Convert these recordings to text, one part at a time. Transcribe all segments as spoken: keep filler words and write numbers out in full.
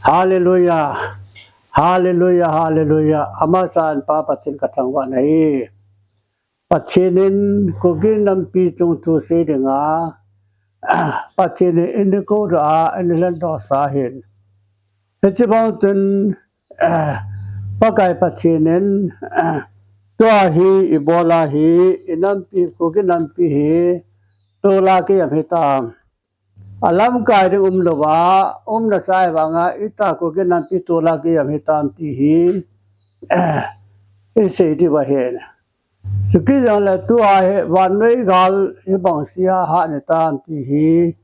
Hallelujah. Hallelujah, hallelujah. Amasan Pa Pathen kathangvah nahi. Pathen in Kuki nampi chungthu sei dinga Pathen in eini koudoh a, eini lhendoh sa ahin. Hiche bang chun, Pakai Pathen in tua hi ibola hi, inampi, Kuki nampi hi tola kiyam hitam. Alamkai ding umlouva, umna chai vanga, ita Kuki nampi tola kiyam hitam ti hi isei diu ahin. Chukit jongle tua hi vannoi gal hibang sea hat hitam ti hi,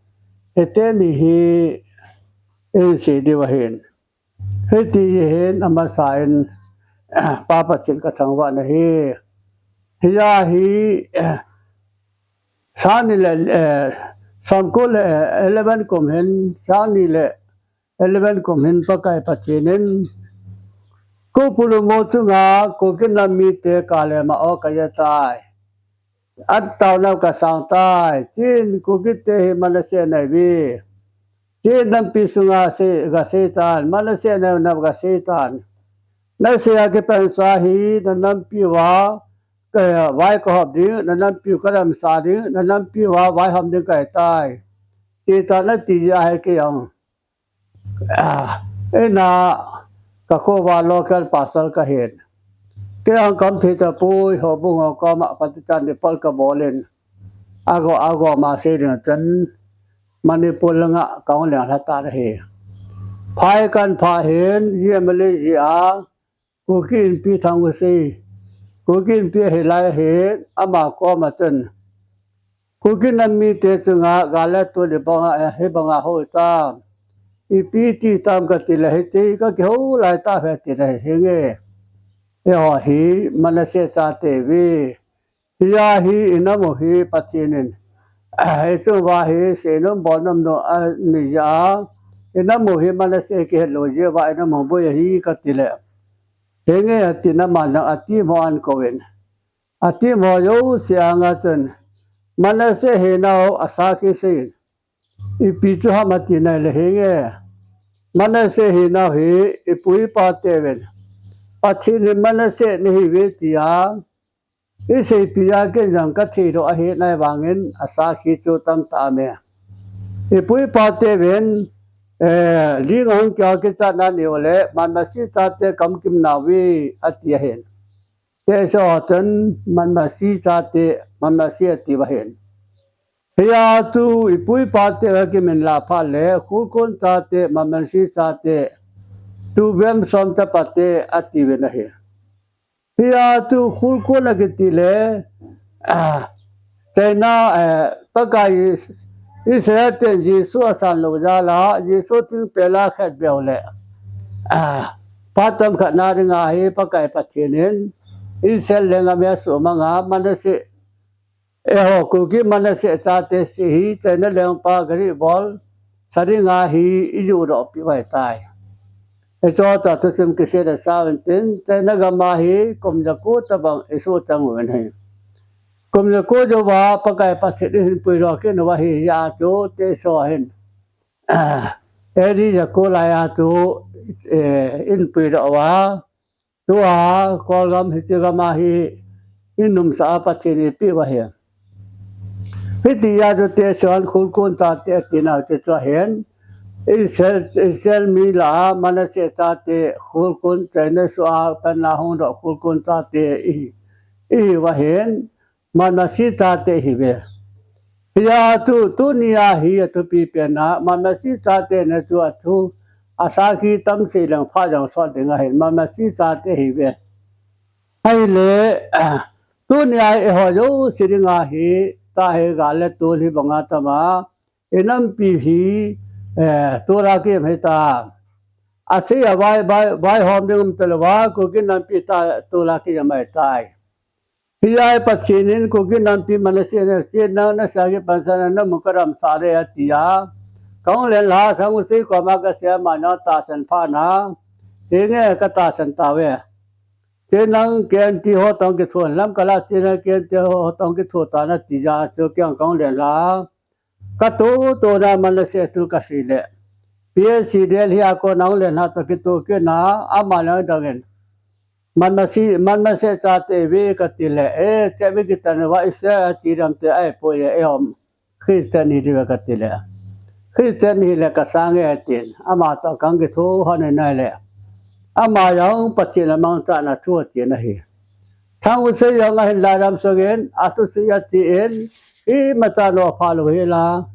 hiteni hi isei diu ahin. Hiti hin amasan Pa Pathen kathangvah nahi. Hia hi, eh, sangni le, eh, sangko le, eh, eleven kum hin, sangni le eleven kum hin Pakai Pathen in Kupulu mo chunga Kuki nam mite kale ma o kaya tai. Ataona kasang tai, tin Kuki te hi Manasseh neive. Tin nampi sunga sei, gasei tan, Manasseh neive gasei tan. Nasei a kipansa hi, nanampi uva, ka, vai kahop ding, nanampi u kadamsa ding, nanampi uva, vaihom ding kahitai. Ti tan ati jeh a hi kei jong. Ah, ina kakho uva local pastor kahin. Kei jong kaum thei tapoi, houbung ho koma Pathen report kabol in. Ago, ago ma sei ding chun Manipur langa kahung leng lha tan ahi. Phai kahin phah hin, jia Malaysia, Kuki Inpi Thangvahsei, Kuki Inpi hilai hin, ama koma chun. Kuki nam mite chunga gal le tol ibanga, eh, hibanga hou tam. Ipi ti tam kati le hiti kakihou lai tah ve ti le hinge. Eiho hi Manasseh chate ve. Hia hi inam u hi Pathen in. Hiche uva hi seinom bolnom nom anei jeh a. Inam u hi Manasseh kihet lou jeh uva inam u boi ahi kati le. Hinge ati na man atimo ahin kouvin. Atimo jouse anga chun, Manasseh hinau asakhi seiyin. Ipi chu ham ati nai le hinge. Manasseh hinau hi ipu ipa teuvin. Pathen in Manasseh nahiuve tia. Iseipi a kei jong kathei doh ahi nai vangin asakhi chu tamtah aume. Ipu ipa teuvin, eh, ling ahung kia kichatna neiu le, Manmasi chate kaum kim nauve ati ahin. Teso chun Manmasi chate, Manmasi atiuva ahin. Hia chu ipu ipa te akimin la phat le, Khulkon chate, Manmasi chate, Tubem Som chapate atiuvin ahi. Hia chu Khulkon akiti le, ah, China, eh, Pakai Is-, Israel ten Jesu asan lou jal a, Jesu thingpel a khetbeh u le. Ah, phat chomkhat na dinga hi Pakai Pathen in Israel lenggam a asumang a, Manasseh, eiho Kuki Manasseh chate seh hi China lengpa gari bol sa dinga hi eijuh doh peh u ahitai. Hiche tah thusim kisei le sa uvin tin, China gam a hi kum jako tobang eisoh chang uvin ahi. Kum jako jouva Pakai Pathen in eihin puidoh kit uva ahi, hia chu teso hin. Ah, A D jako lai a chu, eh, eihin puidoh uva. Tua, Kolgam hiche gam a hi, inumsa a Pathen in eipeh uva ahi. Hitia chu teso hin Khulkon chate atina chu chu ahin. Israel, Israel mi lah a Manasseh chate Khulkon China soh a pan a hung doh Khulkon chate i, ihiuva ahin. Manmasi chate ihiuve. Hia chu, tunia hi athupi pen a, Manmasi chate na chu athu, asakhi tam sei leng phat jong sot ding ahin, Manmasi chate ihiuve. Ahile, tunia eiho jouse dinga hi, tua hi gal le tol hibanga tam a, inampi hi, eh, tola kiyam hitam. Asei a vai, vai, vaihom ding um talouva, Kuki nampi ta, tola kiyam ahitai. Hia hi Pathen in Kuki nampi Manasseh na, chena nasei a kipansa na, namu kadamsa ding atia. Kahung len lha, Thangvahsei koma kasei a, ama jong tahsan phat na. Hinge katahsan tauve. Chena K N T ho toh kitho, Lamka la chena K N T ho toh kitho tan ati jeh a chu kei jong kahung len lha. Katoh toh na Manasseh thu kasei le. P S C Delhi a kona hung len ha toh kitoh kit na, ama lang dang in. Manasseh, Manasseh chate ve kati le, eh, che ve kiti na va Israel a ti dam te ahipoi e, eh, um, Christian hi diu ve kati le. Christian hi le kasang e tin, ama toh kahung kitho hon in ahile. Ama jong Pathen a mangcha na thu ati na hi. Thangusei jong ahin lailam sungin, athusei ati in, imacha nopha lou hi la,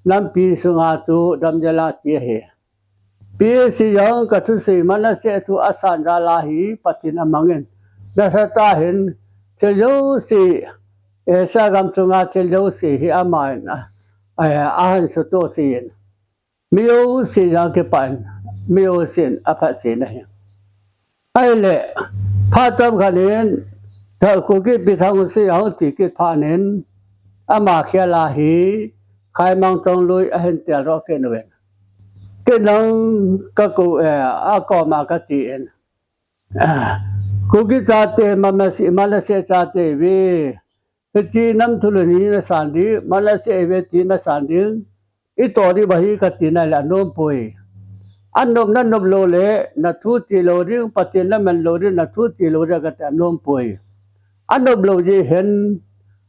nampi sunga chu damjal a ti ahi. P S C jong kathusei Manasseh thu asan jal a hi Pathen amangin. Nasatah in, thil jouse, Asia gam chunga thil jouse hi aman, a, a, ahin sutoh sei in. Mi jouse jong kipah in, mi jousen aphatsei na hi. Ahile, phat chomkhat in, Kuki Pi Thangusei ahung thi kit phat in, ama khel a hi, Khaimang Chongloi ahin tel doh kit uvin. Kei nang kakou, eh, akoma kati in. Ah, Kuki chate, Manasseh, Manasseh chate ve. Hiche nam thulhun hi nasan ding, Manasseh ve ti nasan ding. Itoh ding ba hi kati na le anom poi. Anom nanop lou le, nathu che lou ding, Pathen naman lou ding, nathu che lou ding kati anom poi. Anop lou jeh hin,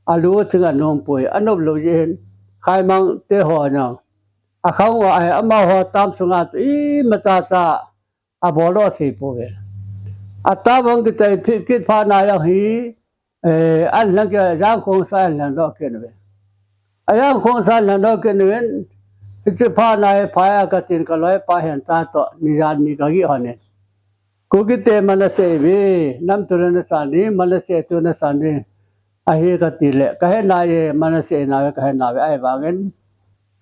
alu thing anom poi. Anop lou jeh hin, Khaimang te ho jong. Akhang uva ai, amaho tam sunga tu imacha cha abol doh thei pouve. Atam ahung kichai phi kit phat na jong hi, eh, ahin lang kit, Jangkhongsa ahin lang doh kit uve. A Jangkhongsa ahin lang doh kit uvin, hiche phat na hi phai a katin kaloipa Hencha toh, ni jan ni kagih hon in. Kuki te Manasseh ve, nam thulhun nasan ding, Manasseh thu nasan ding. Ahi kati le, kahe nai e, Manasseh nai e, kahe nai e, ahivangin.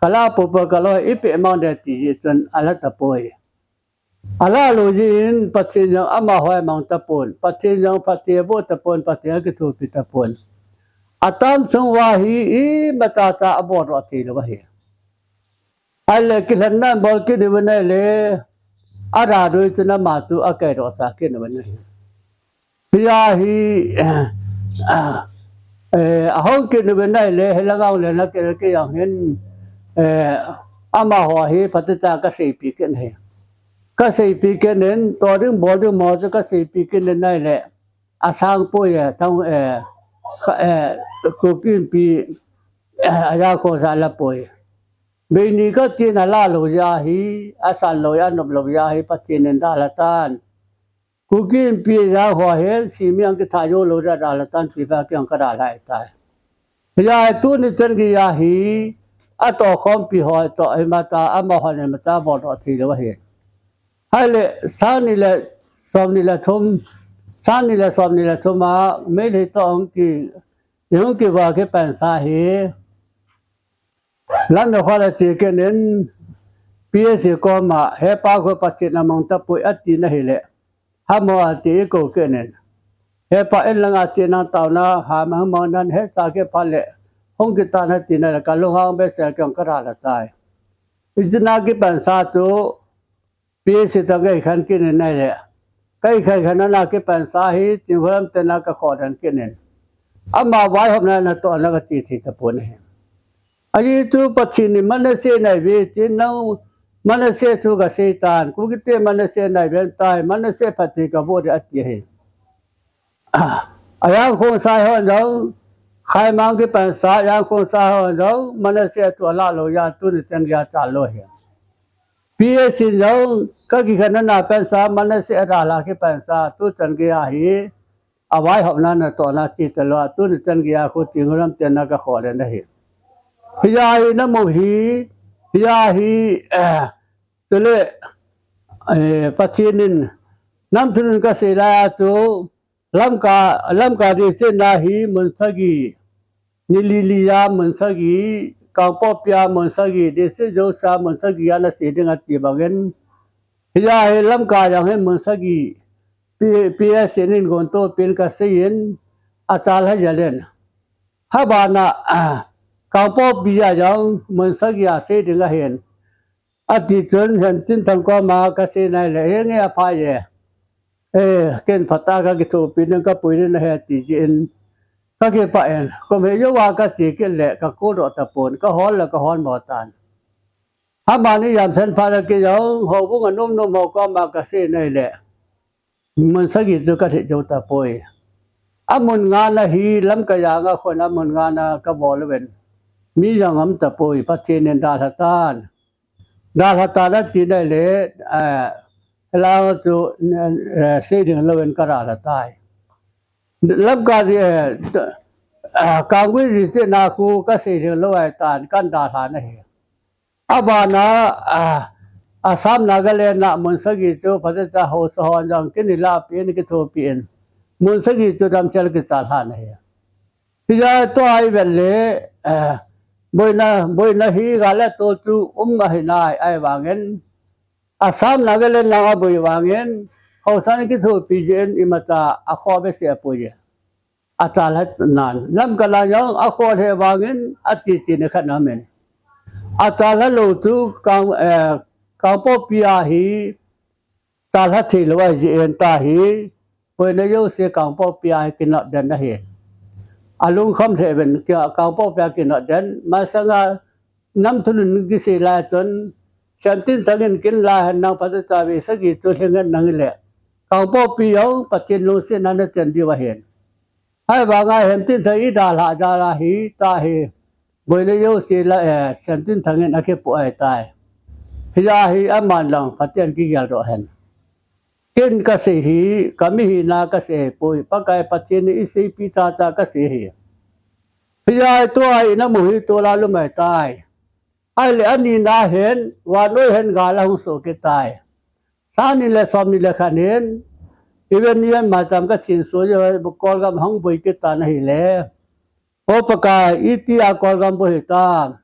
Kala popo kaloi, ipi mang de ti jeh chun, ala tapoi. Ala lou jeh in, Pathen jong amaho amang tapon, Pathen jong phatthei aboh tapon, Pathen akithopi tapon. Atam sung uva hi, imacha cha abol doh thei lou ahi. Ahile kilhenna bol kit uvin ahile, adadui chun ama chu akaidoh sah kit uvin ahi. Hia hi, eh, ahung kit uvin ahile, hilang a hung len a kei, kei jong hin, eh, amaho hi phatecha kaseipeh kit ahi. Kaseipeh kit in, toh ding bol ding mo chu kaseipeh kit in ahile, asang poi e, thang, eh, kha, eh, Kuki Inpi, eh, a Jangkhongsa la poi. Bei ni kati na la lou jeh a hi, asan lou jeh a, anop lou jeh a hi, Pathen in dalha tan. Kuki Inpi jang ho hin, simi ang kitha jou lou jeh a dalha tan, ti pa kei ang kadalha tai. Hia hi tuni chan geiya hi, atohkhompi ho toh, imacha, amahon imacha bol doh thei lou ahi. Ahile, sang ni le som ni le thum, sang ni le som ni le thum a, Meitei toh hung ki, hung kiva kipansa hi, Lamjokha la che kit in, P S C koma, He Pa, kho Pathen amang tapoi ati na hile, Hamo ati ikou kit in. He Pa, in langa che nang taona, ha ma hung mang nan hetsa kit phat le, hung kit tan ati na le, kalunghang behseh kei kadalha tai. Hiche na kipansa chu, P S C toh kahin khen kit in ahile. Kahin khen khen na kipansa hi, Chingholam te na kakhohden kit in. Ama vaihopna natohna kati thei tapon ahi. Ajeh chu Pathen in Manasseh naive, tin nang Manasseh thu kasei tan, Kuki te Manasseh naive tai, Manasseh phatthei kaboh ding ati ahi. A Jangkhongsa hon jong, Khaimang kipansa, Jangkhongsa hon jong, Manasseh thu ala lou jeh a tuni chan geiya chal lou ahi. P S C in jong, kakikhenna na pansa, Manasseh adalha kipansa, tu chan geiya hi, avaihopna natohna che talou a, tuni chan geiya khu Chingholam te na kakhohden ahi. Hia hi namu hi, hia hi, eh, chule, eh, Pathen in, nam thulhun kasei lai a chu, Lamka, Lamka district na hi mun sagi, ni li li a mun sagi, Kangpokpi a mun sagi, district jouse a mun sagi ana sei ding ati bangin. Hia hi Lamka jong hin mun sagi, P-, P S C in gontoh pen kasei in, achal ha jal in. Habana, Kangpokpi a jong mun sagi a sei ding ahin. Ati chun Hentinthang koma kasei nai le, henge apha e. Eh, ken phatah a kakithopi ding kapui ding ahi ati jeh in. Kakipah in, kum hijouva kache kit le, kakou doh tapon, kahol le kahol mo tan. Amani jamsen phat a kei jong houbung a nomnom ho koma kasei nai le, mun sagi chu kalhit jou tapoi. Amun nga na hi Lamka jang a khun amun nga na kabol uvin, mi jong um tapoi, Pathen in dalha tan. Dalha tan ati nai le, eh, lang chu, eh, sei ding louvin kadalha tai. Lamka, eh, ah, Kanggui district na khu kasei ding lou ahitan, kan dalha na hi. Abana, ah, Assam Nagaland na mun sagi chu phatecha haosa hon jong kin ilah pin, kithopi in, mun sagi chu damsel kichat lhan ahi. Hijeh a tua ivet le, eh, boina, boina hi gal le tol chu um ahi nai, ahivangin Assam Nagaland lang aboi vangin haosan kithopi jeh in imacha akhoh behseh apoi e. Achalha nan, Lamka lang jong akhoh lheh vangin ati ti ni khat na um in. Achalha lou chu Kang, eh, Kangpokpi a hi chalha thei lou ahi jeh in tua hi boina jouse Kangpokpi a hi kinot den ahi. Alungkham lheh uvin, Kangpokpi a kinot den, masanga Namthunun kisei lai chun, Semtinthang in kin la hen nang phatecha ve sagi chu lhing hen nang le, Kangpokpi jong Pathen lungsetna na chen diu ahin. Ahivanga Semtinthang idalha jal a hi, tua hi boina jouse la, eh, Semtinthang in akipoh ahitai. Hijeh a hi aman lang Pathen kigeldoh hen. Ken kasei hi, kami hina kasei ahipoi, Pakai Pathen in eiseipi chacha kasei ahi. Hijeh a hi tua hi namu hi tol a lum ahitai. Ahile ani na hin, vannoi hin gal ahung soh kit tai. Sang ni le som ni le khat hin, iven ni hin maicham kachin soh jeh a Kolgam ahung boi kit tan ahile, O Pakai, itia Kolgam boi hitam?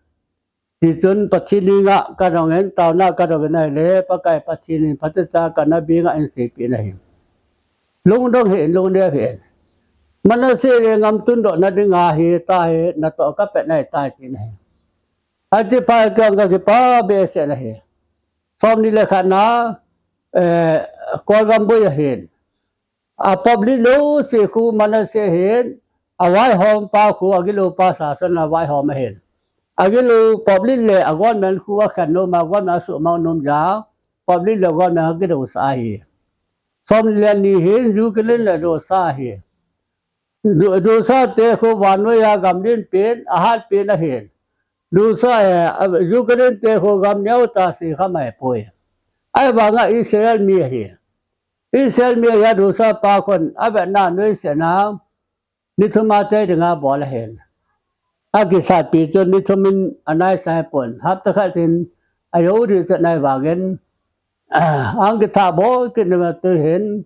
Tichun Pathen henga kadong in, taona kadong in ahile, Pakai Pathen in phatecha kana beng a eiseipeh in ahi. Lungdong hih in, lungneo hih in. Manasseh lenggam tundohna dinga hi, tua hi natoh kapet ahitai tin ahi. Hiche phat a kei jong kakipah behseh in ahi. Som ni le khat na, eh, Kolgam boi ahin. A public jouse khu Manasseh ahin, avaihom pa khu agilou pa Sason avaihom ahin. Agilou public le a government khu akhen nom a, government asuhmang nom jeh a, public le government akidousah ahi. Som ni le ni hin Ukraine le dosa ahi. Do-, dosa te khu vannoi a gam len pen, ahat pen ahin. Dosa, eh, Ukraine te khu gam neo tah sei kha mai poi. Ahivanga Israel mi ahi. Israel mi ahi a dosa pa khun avetna noise na, ni thum a tei dinga bol ahin. Akisatpi chun ni thum in anaisah pon. Hapta khat hin ajou ding chet nai vangin, ah, ahung kitha bol kit na tu hin.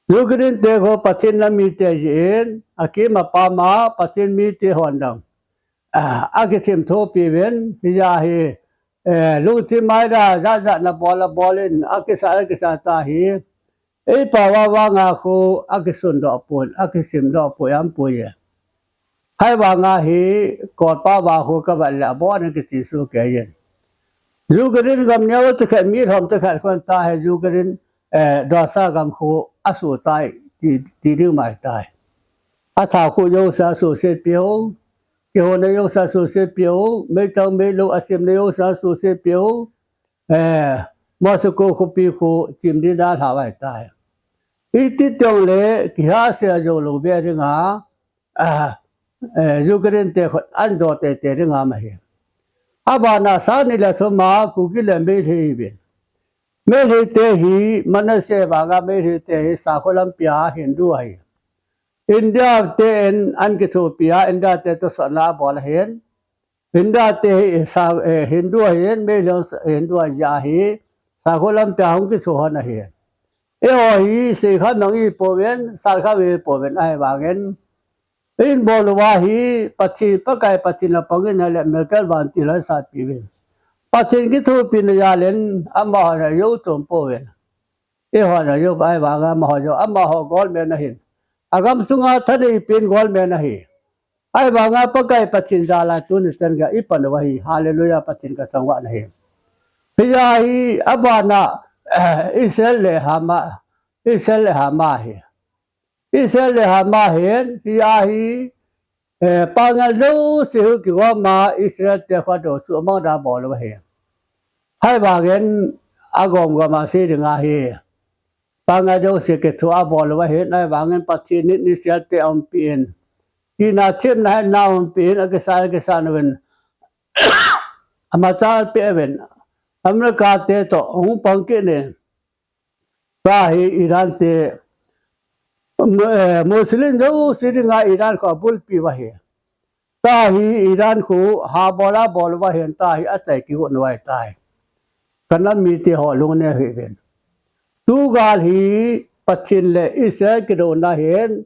Ukraine te khu Pathen lam mite ahin, akim apam a Pathen mite hon dang, ah, akithim thopi uvin, hijeh a hi, eh, lungthim maida jat jat na bol abol in, akisa, akisa ta hi, eipao a vang a khu akisundoh pon, akisimdoh pon, aum poi e. Ahivang a hi, kolpa vang khu kavet le abon in kiti soh kei in. Ukraine gam neo tah khat, mi lhom tah khat khun tua hi Ukraine, eh, dosa gam khu asuh tai, ti, ti ding mai tai. Athah khu jouse asuhset peh u, kihona jouse asuhset peh u, meitang meilou asemna jouse asuhset peh u, eh, Moscow khopi khu chim ding dalha vai tai. Iti teng le, kihahsel jou lou beh dinga, ah, eh, Ukraine te khut anjo teitei ding aum ahi. Abana sang ni le thum a Kuki le Meitei ahiuvin. Meitei te hi Manasseh vang a Meitei te hi sakho lampi a Hindu ahi. India te in ahin kithopi a, India te tohsotna abol ahin. Hindu te hi sa, eh, Hindu ahin, Meitei Hindu ahi jeh a hi, sakho lampi a hung kitho hon ahi. Eiho hi, sei kha mang ipouvin, sat kha ve pouvin, ahivangin. Eibol uva hi, Pathen, Pakai Pathen a pang in ahile, miracle vantil asatpi uvin. Pathen kithopina jal in, amahon ajou chom pouvin. Eihon ajou, ahivanga amaho jou, amaho government ahin. Agam sunga thanei pen government ahi. Ahivanga Pakai Pathen jal a tuni chan geiya ipan uva hi. Hallelujah, Pathen kachang vah nahi. Hijeh a hi abana, eh, Israel le Hama-, Israel le Hama hi. Israel le Hama hin, hijeh a hi, eh, pangal jouse hi kigom a Israel te khu adoh suhmang da bol uva hi. Ahivangin agom gom a sei ding ahi. Panga jouse kithoa abol uva ahin, ahivangin Pathen in Israel te aumpi in, tina themna hetna aumpi in, akisa, akisa uvin, amachal peh uvin, America te toh hung pang kit in. Tua hi Iran te, Mu-, eh, Muslim jouse dinga Iran kho abulpi uva ahi. Tua hi Iran khu ha bol a bol uva ahin, tua hi achai kigot uva ahi tai. Kanam mite ho lungneo hih uvin. Tugal hi Pathen le Israel kidouna ahin,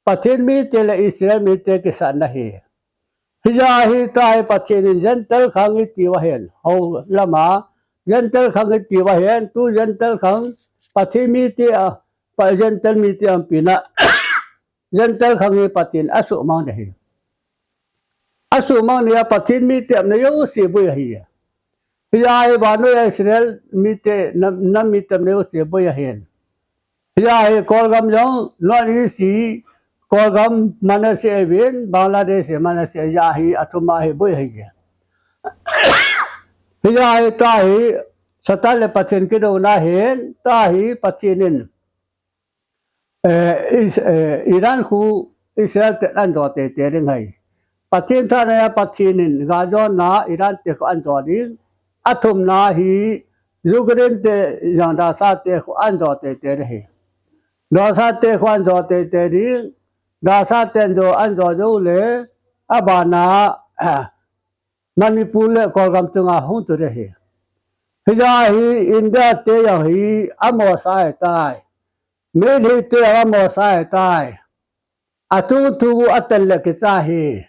Pathen mite le Israel mite kisatna ahi. Hijeh a hi tua hi Pathen in Gentile khang iti uva ahin, hou lama Gentile khang iti uva ahin, tu Gentile khang Pathen mite a, Pa-, Gentile mite aumpi na, Gentile khang hi Pathen asuhmang ding ahi. Asuhmang nia Pathen mite aumna jouse boi ahi. Hijeh a hi vannoi a Israel mite, nam, nam mite aumna jouse boi ahin. Hijeh a hi Kolgam jong, North East hi, Kolgam Manasseh uvin, Bangladesh hi Manasseh, hijeh a hi athum a hi boi ahi. Hijeh a hi tua hi Satan le Pathen kidouna ahin, tua hi Pathen in, eh, Is-, eh, Iran khu Israel te anjo teitei ding ahi. Pathen thahna a Pathen in gajona Iran te khu anjo ding. Athumna hi Ukraine te jong Russia te khu anjo teitei ding ahi. Russia te khu anjo teitei ding. Russia te anjo, anjo jou le, abana, Manipur le Kolgam chunga hung tu ding ahi. Hijeh a hi India te jong hi amosah ahitai. Meitei te jong amosah ahitai. Athuthu atan le kicha ahi.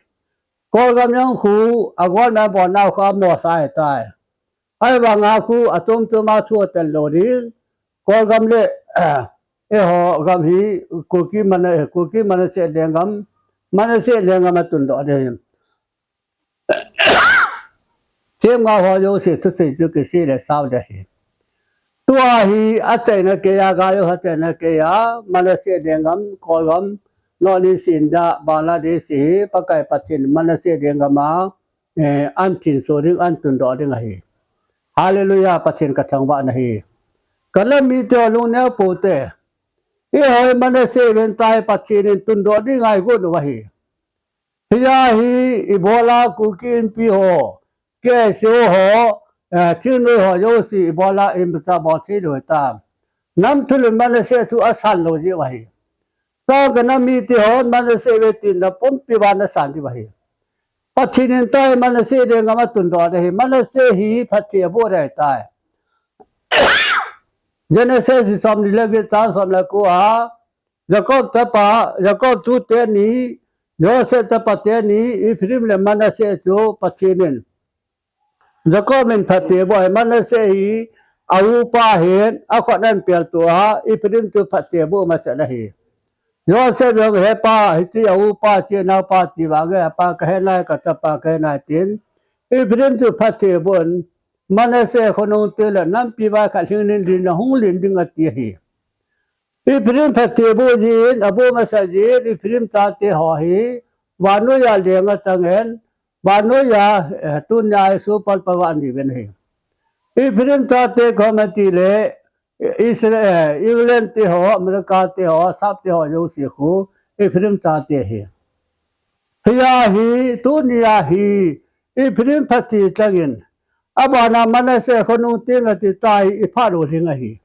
Kolgam jong khu agol ma bol nau khu amosah ahitai. Ahivanga khu atum tuma thu atan lou ding. Kolgam le, eiho gam hi Kuki Mana-, Kuki Manasseh lenggam, Manasseh lenggam atundoh ding ahi. Themgao ho jouse thusei chu kisei le sao ding ahi. Tua hi achaina keiya, gajo achaina keiya, Manasseh lenggam, Kolgam, North East India, Bangladesh hi Pakai Pathen Manasseh lenggam a, eh, anthinso ding, antundoh ding ahi. Hallelujah, Pathen kathangvah nahi. Kanam mite ho lungneo pou te. Eiho hi Manasseh uvin tua hi Pathen in tundoh ding a eigot uva ahi. Hijeh a hi ibola Kuki Inpi ho, K S O ho, eh, thingnoi ho jouse ibola imacha bol thei lou ahitai. Nam thulhun Manasseh thu asan lou jeh uva ahi. Tua kanam mite hon Manasseh uve tin napumpi uva nasan diu ahi. Pathen in tua hi Manasseh lenggam atundoh ding ahi. Manasseh hi phatthei aboh ding ahitai. Genesis somni le get chang som le ko a, Jacob chapa, Jacob tute ni, Joseph chapa teni, Ephraim le Manasseh chu Pathen in Jacob in phatthei aboh ahi. Manasseh hi a upa ahin, akhut anpel tua, Ephraim chu phatthei aboh masa ahi. Joseph jong hepa, hiche a upa, hiche naopa ti vang e, apa kahe nai, kachapa kahe nai tin, Ephraim chu phatthei aboh in, Manasseh khonung teng le nampi vai khat lhing nin lin ahung len ding ati ahi. Ephraim phatthei aboh jin, aboh masa jin, Ephraim chate ho hi, vannoi a leng atang in, vannoi a, eh, tunia hi super power aniuvin ahi. Ephraim chate koma tile, Israel, eh, England te ho, America te ho, sap te ho jouse khu, Ephraim chate ahi. Hijeh a hi, tunia hi, Ephraim phatthei changin, abana Manasseh khonung teng ati tai, iphat lou ding ahi.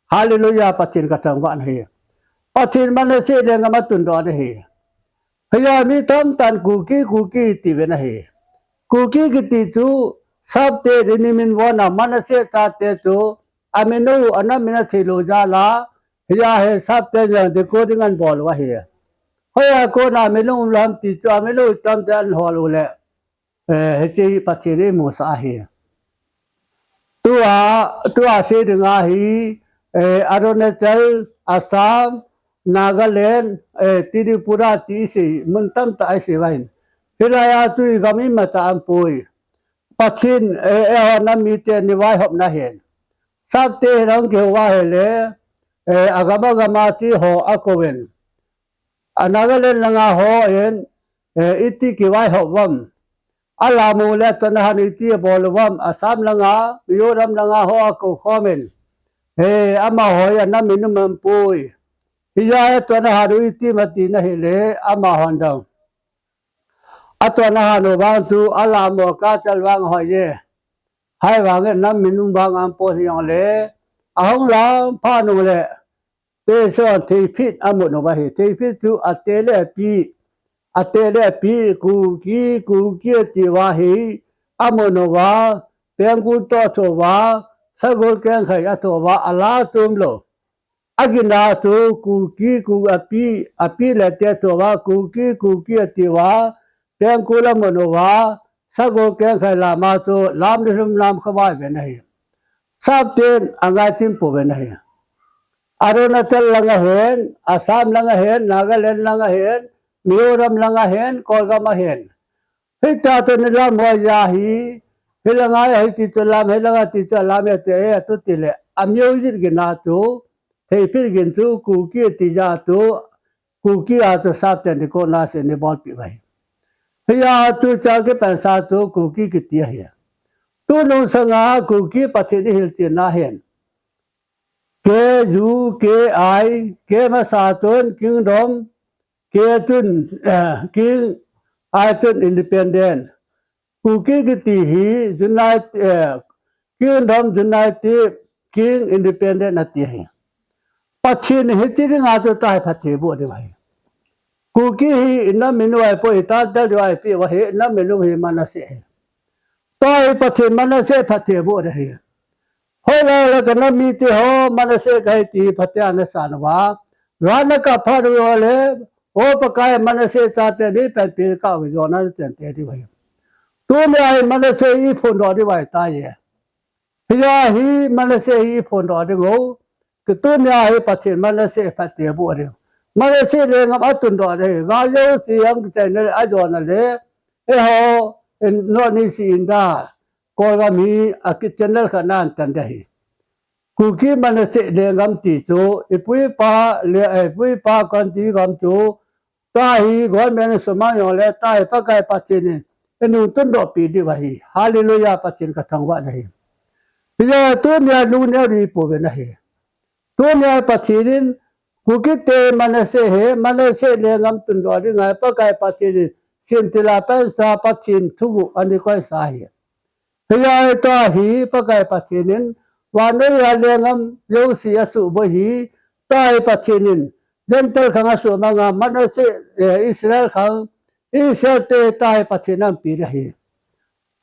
Hallelujah, Pathen kathangvah nahi. Pathen Manasseh lenggam atundoh ding ahi. Hijeh a mi tamtah in Kuki, Kuki tiuvin ahi. Kuki kiti chu, sap te ding min von a Manasseh chate chu, amin u, anam min athei lou jal a, hijeh a hi sap te jong decoding anabol u ahi. Hoiya kona amin u um lou ham ti chu, amin u tamtah in anhol u le. Eh, hiche hi Pathen in eimusah ahi. Tua, tua sei ding ahi, eh, Arunachal, Assam, Nagaland, eh, Tripura ti isei, mun tamtah a isei uva ahin. Hilai a chu igam imacha aumpoi. Pathen, eh, eiho nam mite ni vaihopna ahin. Sap te hi nahung kihou uva ahile, eh, agam agam a ti ho akouvin. A Nagaland langa hon, eh, iti kivaihop uvam. Alam u le atuan ahan u iti abol uvam, Assam langa, Mizoram langa ho akou khomin. He, amaho hi anam minum ahimpoi. Hijeh a atuan ahan u iti mati na hile, amahon dang. Atuan ahan u vang chu, alam u kachal vang hoi e. Hijeh vangin anam minum vang ahimpoi hijongle. Ahung lam phat nung le. Teson theiphit amun uva hi. Theiphit chu ate le api. Ate le api, Kuki, Kuki ati uva hi. Amun uva, pengkul toh atho uva, sagol kengkhai atho uva, ala tum lou. Agin a chu Kuki, Ku api, api le ate atho uva, Kuki, Kuki ati uva, pengkul amun uva, sagol kengkhai lam a chu, lam ni lhum lam khovah uvin ahi. Sapten angai tin pouvin ahi. Arunachal lang ahin, Assam lang ahin, Nagaland lang ahin, Mizoram lang ahin, Kolgam ahin. Hita chu ni lam ho ja hi, hilanga hiti chu lam, hilanga ti chu lam ya te, eh, tu ti le. A music gin a chu, theiphit gin chu, Kuki ti ja chu, Kuki a chu sapten ni kona se ni bolpi vai. Hia chu cha kipansa chu Kuki kiti ahi. Tunung sanga Kuki Pathen i hilchen ahin. K U K I, K masa chun kingdom, K chun, eh, king, I chun independent. Kuki kiti hi united, eh, kingdom united, king independent ati ahi. Pathen hiche dinga chu tahi phatthei boh diu ahi. Kuki hi inam minu ahipoi, i title diu ahi, ipi uva hi, inam minu hi Manasseh ahi. Tahi Pathen Manasseh phatthei boh diu ahi. Hoilai le kanam mite ho Manasseh kahi ti phatea nasan uva. Ga nakap phat uva le, O Pakai, Manasseh chate nei panpi kah uve, jona nachan tei diu ahi. Tunia hi Manasseh i phondoh diu ahitai. Hia hi Manasseh hi i phondoh diu. Kei tunia hi Pathen Manasseh phatthei boh diu. Manasseh lenggam atundoh diu. Ga jouse jong kichaina le ajona le. Eiho, in, North East India. Kolgam hi a ki channel khat nan tan ding ahi. Kuki Manasseh lenggam ti chu, ipu ipa le, eh, ipu ipa kon ti gam chu, tahi government sumang jongle, tahi Pakai Pathen in, inung tundoh pi diu ahi. Hallelujah, Pathen kathangvah nahi. Hia tunia lungneo ding ipouvin ahi. Tunia Pathen in, Kukite Manasseh hi, Manasseh lenggam tundoh ding ahi, Pakai Pathen in, semtil a pansa Pathen thuguh ana koisa ahi. Hia tahi Pakai Pathen in, vannoi a lenggam jouse asuhboi hi, tahi Pathen in, Gentile khang asuhmang a, Manasseh, eh, Israel khang, Israel te tahi Pathen in aumpi ding ahi.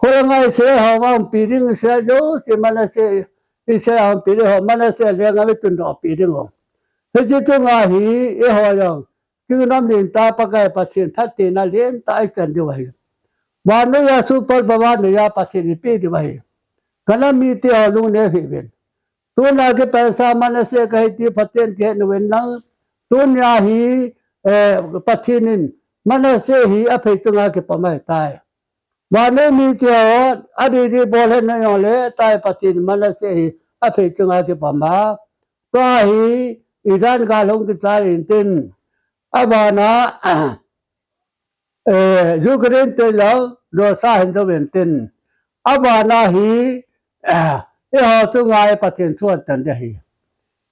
Kholanga Israel ho aumpi ding, Israel jouse Manasseh, Israel aumpi ding ho, Manasseh lenggam itundoh pi diu. Hiche chunga hi, eiho jong, kingdom lentah Pakai Pathen phatthei na lentah ichan diu ahi. Vannoi a super power vannoi a Pathen ipi diu ahi. Kanam mite ho lungneo hih uvin. Tuna kipansa Manasseh kahi ti phaten kihet uvin lang. Tunia hi, eh, Pathen in Manasseh hi aphei chunga kipom ahitai. Vannoi mite ho, adih dih bol hih na jongle, tahi Pathen Manasseh hi aphei chunga kipom a. Tahi, Iran gal hung kichai intin. Abana, eh, Ukraine te jong, Russia hin jou intin. Abana hi, eh, eiho chunga hi Pathen thu atan ding ahi.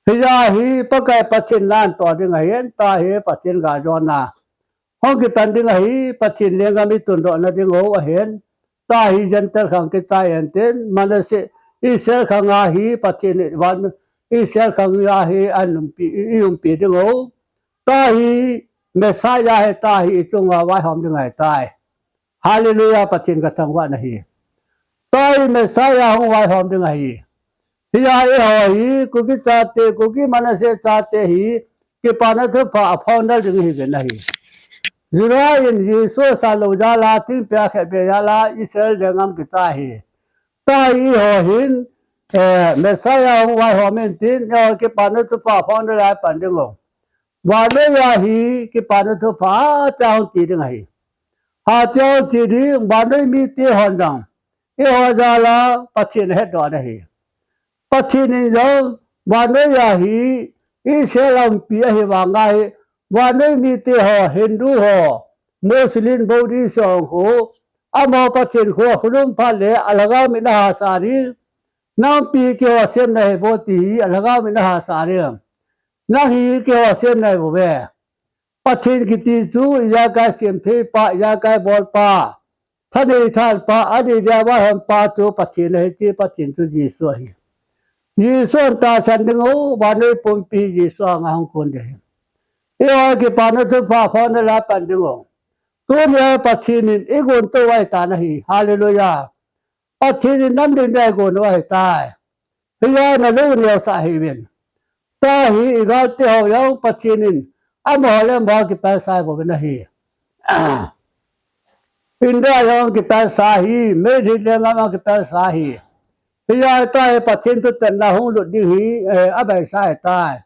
Hia hi, Pakai Pathen na atoh ding ahin, tahi Pathen galjona. Hung kipan ding ahi, Pathen lenggam itundoh na diu ahin. Tahi Gentile khang kichai intin, Manasseh, Israel khang a hi, Pathen in van, Israel khang a hi, aumpi, i, iumpi diu. Tahi, Messiah hi, tahi ichunga vaihom ding ahitai. Hallelujah, Pathen kathangvah nahi. Tahi Messiah hung vaihom ding ahi. Hia eiho hi, Kuki chate, Kuki Manasseh chate hi, kipana thupha aphong ding ihiuvin ahi. Juda in Jesu asan lou jal a, thingpel akhetbeh jal a, Israel lenggam kichai ahi. Tahi eiho hin, eh, Messiah hung vaihom intin, eiho kipana thupha aphong ding a pan diu. Vannoi a hi, kipana thupha, cha hung che ding ahi. Hachang che ding, vannoi mite hon jong. Eiho jal a Pathen ahetdoh ding ahi. Pathen in jong, vannoi a hi, Israel aumpi ahi vang a hi, vannoi mite ho, Hindu ho, Muslim, Buddhist ho, Amaho Pathen kho khulum phat le alhagao mit ahasah ding. Nang pi keiho sem nahi bou ti hi alhagao mit ahasah ding. Nang hi keiho sem nahi bou ve. Pathen kiti chu ijakai sem thei pa, ijakai bol pa, thanei than pa, adei dia vaihom pa chu Pathen ahi ti, Pathen chu Jesu ahi. Jesu in tahsan ding u, vannoi pumpi Jesu anga hung kon ding ahi. Eiho kipana thupha phona la pan ding u. Tunia Pathen in eigon tou ahitan ahi. Hallelujah. Pathen in namdin dia eigon u ahitai. Hiya nalung neosah hih uvin. Tua hi igal teho jong Pathen in amaho le amaho kipelsa bouvin ahi. India jong kipelsa hi, Meitei lenggam jong kipelsa hi. Hiya tua hi Pathen thutepna hung lut ding hi, eh, abaisa ahitai.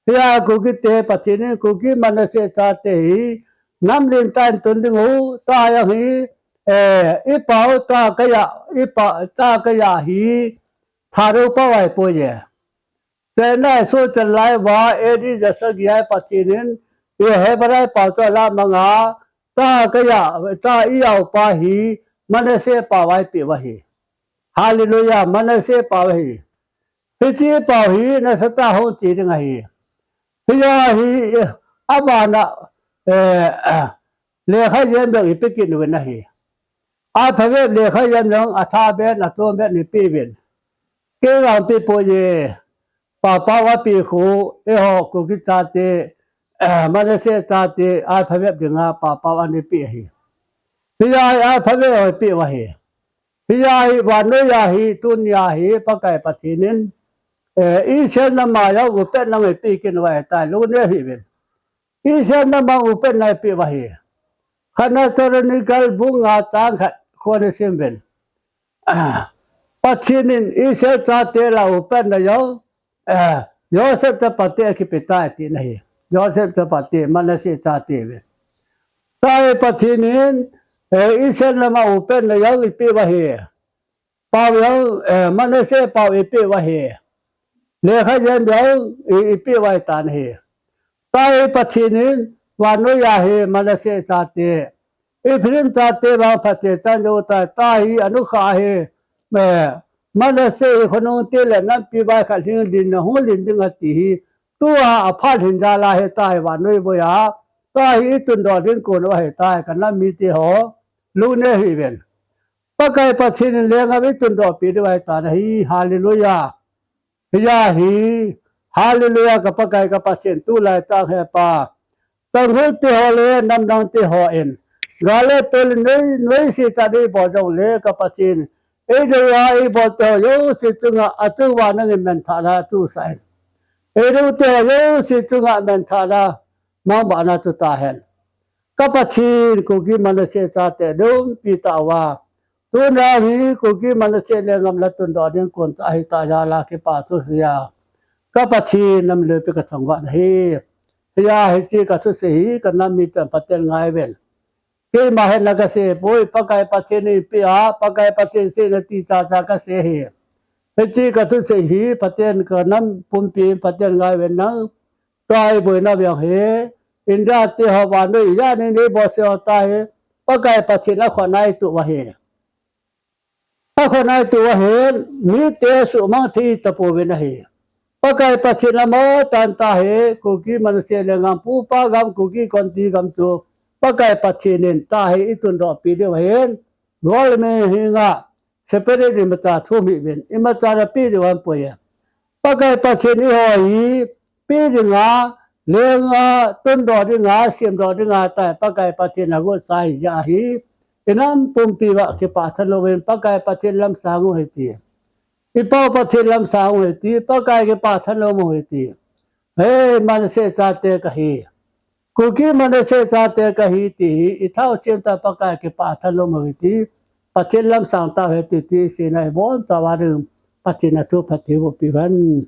Hiya Kuki te Pathen in Kuki Manasseh chate hi namlen tah in tun ding u, tua jong hi, eh, ipau tua kaya, ipau tua kaya hi Thadou pau ahipoi e. Chennai sohchan lai uva A D jasagi a Pathen in, eh, Hebrai pau chu alamang a, tua kaya, tua ijao pa hi Manasseh pau a eipeh u ahi. Hallelujah, Manasseh pau ahi. Hiche pau hi nasatah a hung che ding ahi. Hiya hi, eh, abana, eh, lekha jem jong ipe kit uvin ahi. Alphabet lekha jem jong athah beh in, atom beh in eipeh uvin. Kei vang pe poi e, pau pau a pe khu, eiho Kuki chate, eh, Manasseh chate, alphabet dinga pau pau a eipeh ahi. Hiya hi alphabet ho eipeh u ahi. Hiya hi vannoi a hi, tunia hi, Pakai Pathen in, eh, Israel nam a jong upatna eipeh kit u ahitai, lungneo hih uvin. Israel nam a upatna eipeh u ahi. Khatna Thessalonians bung nga chang khat khu nasim uvin. Ah, Pathen in Israel chate lah a upatna jong, eh, Joseph chapate a kipe tai tina ahi. Joseph chapate, Manasseh chate ve. Tua hi Pathen in, eh, Israel nam a upatna jong eipeh u ahi. Pau jong, eh, Manasseh pau eipeh u ahi. Lekha jem jong e, eipeh u ahitan ahi. Tua hi Pathen in vannoi a hi Manasseh chate, Ephraim chate vang phatechan jou tai, tua hi anukhah ahi, eh, Manasseh hi khonung te le nampi vai khat lhing dinga hung lhin ding ati hi, tua aphat lhin jal a hi tua hi vannoi boi a, tua hi itundoh ding kon u ahitai, ka nam mite ho, lungneo hih uvin. Pakai Pathen in lenggam itundoh peh diu ahitan ahi, hallelujah. Hiya hi, hallelujah, ka Pakai ka Pathen, tulai tah hi Pa. Tangkhul te ho le namdang te hon gal le tol in noi, noise tah in eibol jongle ka Pathen, eidou a eibol te ho jouse chunga achung uva nangin menthahna thu sah in. Eidou te ho jouse chunga menthahna mangbahna chu tahen. Ka Pathen, Kuki Manasseh chate dumpi tah uva, tuna hi Kuki Manasseh lenggam la tundoh ding kon tah ahi tah jal a kipa thusei a, ka Pathen, na min lopi ka thangvah nahi. Hiya hiche ka thusei hi ka nam miten phaten ngai uvin. Keima hetna kasei poi, Pakai Pathen in eipeh a, Pakai Pathen seina ti chacha kasei ahi. Hiche ka thusei hi phaten ka nam pumpi phaten ngai uvin lang. Tua hi boina veng hi, India te ho vannoi a nei nei bol se ho ta hi, Pakai Pathen akhut a eituh u ahi. Akhut a eituh u ahin, mite suhmang thei tapouvin ahi. Pakai Pathen amaho tan ta hi, Kuki Manasseh lenggam pupa gam Kuki Konti gam chu, Pakai Pathen in ta hi itundoh peh diu ahin, government henga, separate imacha thum hih uvin, imacha napeh diu aum poi e. Pakai Pathen in eiho hi, pe dinga, lenga, tundoh dinga, semdoh dinga, ta Pakai Pathen agot sa ahi jeh a hi, inam pumpi uva kipah thanom uvin, Pakai Pathen lamsang u hiti. Ipa u Pathen lamsang u hiti, Pakai kipah thanom u hiti. He, Manasseh chate kahi. Kuki Manasseh chate kahi ti hi, ithausem tah Pakai kipah thanom u hiti, Pathen lamsang tau hiti ti isei na ibon tah uva ding, Pathen athu phatthei boh peh uhen.